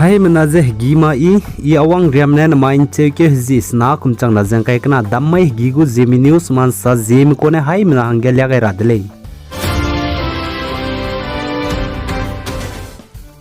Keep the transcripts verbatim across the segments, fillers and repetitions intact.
Haimena ze hegî ma i, i Awang Riam ne namai ’ncheukeu hezie sena kum changna ze ’ngkai kena dam mai hegî gu Zeme News mansa Zeme kune haimena hangge lia gai ra de lei.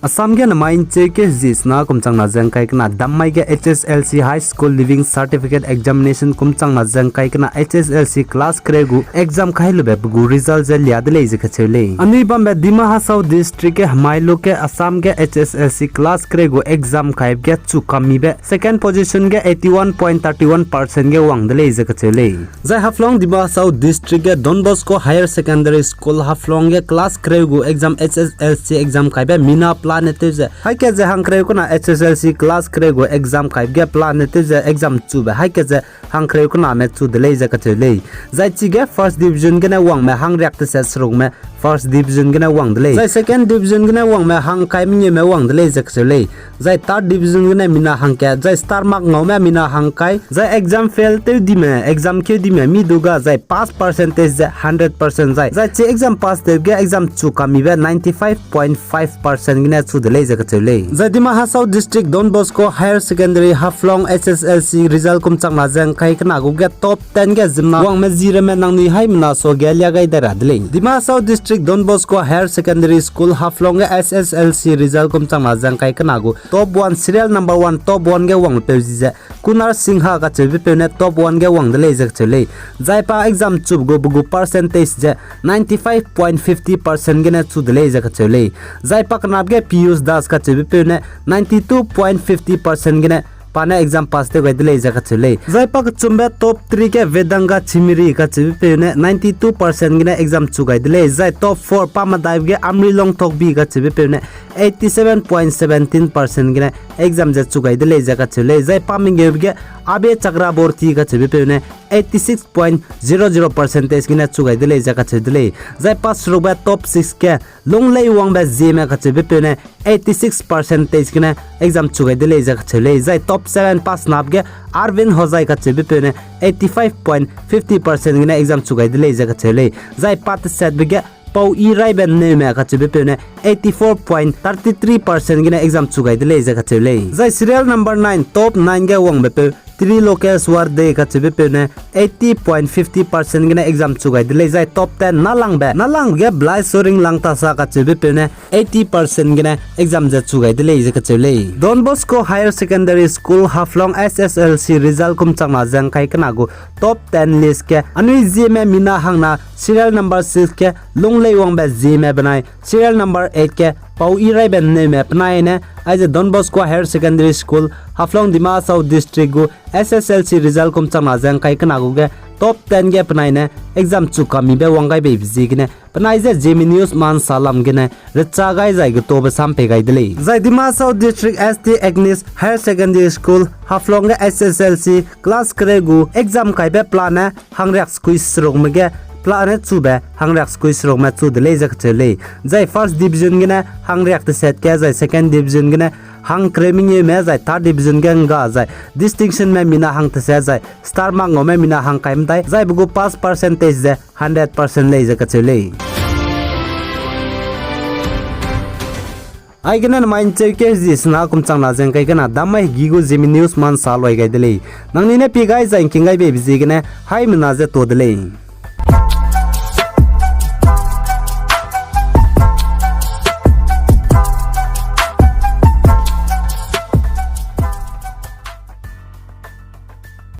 Assam ge namai ’ncheukeu hezie sena kum changna ze ’ngkai kena dam mai ge H S L C High School Leaving Certificate Examination kum changna ze ’ngkai kena H S L C class kereu gu exam kai lube pe gu result ze lia de lei ze kacheu lei. Anui bambe Dima Hasao District ge hemai lu ge Assam ge H S L C class kereu gu exam kaibe ge chu kamibe second position ge eighty one point thirty one percent ge wang de lei ze kacheu lei. Zai Haflong Dima Hasao District ge Don Bosco Higher Secondary School Haflong ge class kereu gu exam H S L C exam kaibe mina pelane tew ze haî kat ze hangkereu kena H S L C class kereu gu exam kaibe ge pelane tew ze exam chube haî kat ze hangkereu kename chu de lei ze kacheu lei. Zai chige first division gene wangme hangriak teset serukme first division gene wang de lei. Zai second division gene wangme hangkai mengeume wang de lei ze kacheu lei. Zai third division gene mina hangkat, zai star mark ngaume mina hangkai, zai exam fail tew dime, exam keu dime mi du ga, zai pass percentage ze hundred percent zai. Zai chi exam pass tewbe ge exam chu kamibe ninety five point five percent gene chu de lei ze kacheu lei. Zai Dima Hasao District Don Bosco Higher Secondary Haflong H S L C result kum changna ze ’ngkai kena gu ge top ten ge ziemmena wangme zi ramme nangnui haimena suage lia gai dai ra de lei. Dima Hasao District Don Bosco Higher Secondary School Haflong ge H S L C result kum changna ze ’ngkai kena gu top one, serial number one, top one ge wangpeu zi ze Kunar Singha kacheubepeu ne top one ge wang de lei ze kacheu lei. Zai pa exam chube gu pe gu percentage ze ninety five point fifty percent gene chu de lei ze kacheu lei. Zai pa kenap ge Piyush Das kacheubepeu ne ninety two point fifty percent gene pa ne exam pass tew gai de lei ze kacheu lei. Zai pa kechumbe top three ge Vedanga Chimiri kacheubepeu ne ninety two percent gene exam chu gai de lei. Zai top four pa medaibe ge Amrilong Tokbi kacheubepeu ne eighty seven point seventeen percent gene exam ze chu gai de lei ze kacheu lei. Zai pa mengeube ge Abe Chakraborty kacheubepeu ne eighty six point zero zero percentage gene chu gai de lei ze kacheu de lei. Zai pa serukbe top six ge Lungleiwangbe Zeme kacheubepeu ne eighty six percentage gene exam chu gai de lei ze kacheu lei. Zai top seven pa senap ge Arvind Hojai kacheubepeu ne eighty five point fifty percent gene exam chu gai de lei ze kacheu lei. Zai pa tesatbe ge Pau Iraibe Neume kacheubepeu ne eighty four point thirty three percent gene exam chu gai de lei ze kacheu lei. Zai serial number nine, top nine ge wangbepeu Trilokeswar Dey kacheubepeu ne eighty point fifty percent gene exam chu gai de lei. Zai top ten Nalangbe, Nalangbe ge Blaisoring Langthasa kacheubepeu ne eighty percent gene exam ze chu gai de lei ze kacheu lei. Don Bosco Higher Secondary School Haflong H S L C result kum changna ze ’ngkai kena gu top ten list ge anui Zeme mina hangna serial number six ge Lungleiwangbe Zeme benai serial number eight ge Pau Iraibe Neume penai ne, aize Don Bosco Higher Secondary School, Haflong, Dima Hasao District gu H S L C result kum changna ze ’ngkai kena gu ge top ten ge penai ne exam chu kamibe wang gai beibe ziegene penai ze Zeme News mansa lam gene recha gai zai getobe sam pei gai de lei. Zai Dima Hasao District S T Agnes Higher Secondary School, Haflong ge H S L C class kereu gu exam kaibe pelane hangriak sekui serukme ge pelane chube hangriak sekui serukme chu de lei ze kacheu lei. Zai first division gene hangriak teset ge, zai second division gene hangkereu mengeume, zai third division ge ’ngga, zai distinctionme mina hangteset, zai star mark ngaume mina hangkai medai, zai pe gu pass percentage ze hundred percent lei ze kacheu lei. Aigene namai ’ncheukeu hezie sena kum changna ze ’ngkai kena dam mai hegî gu Zeme News mansa loi gai de lei. Nangnui ne pie gai zai ’ngking gai beibe ziegene haimena ze to de lei.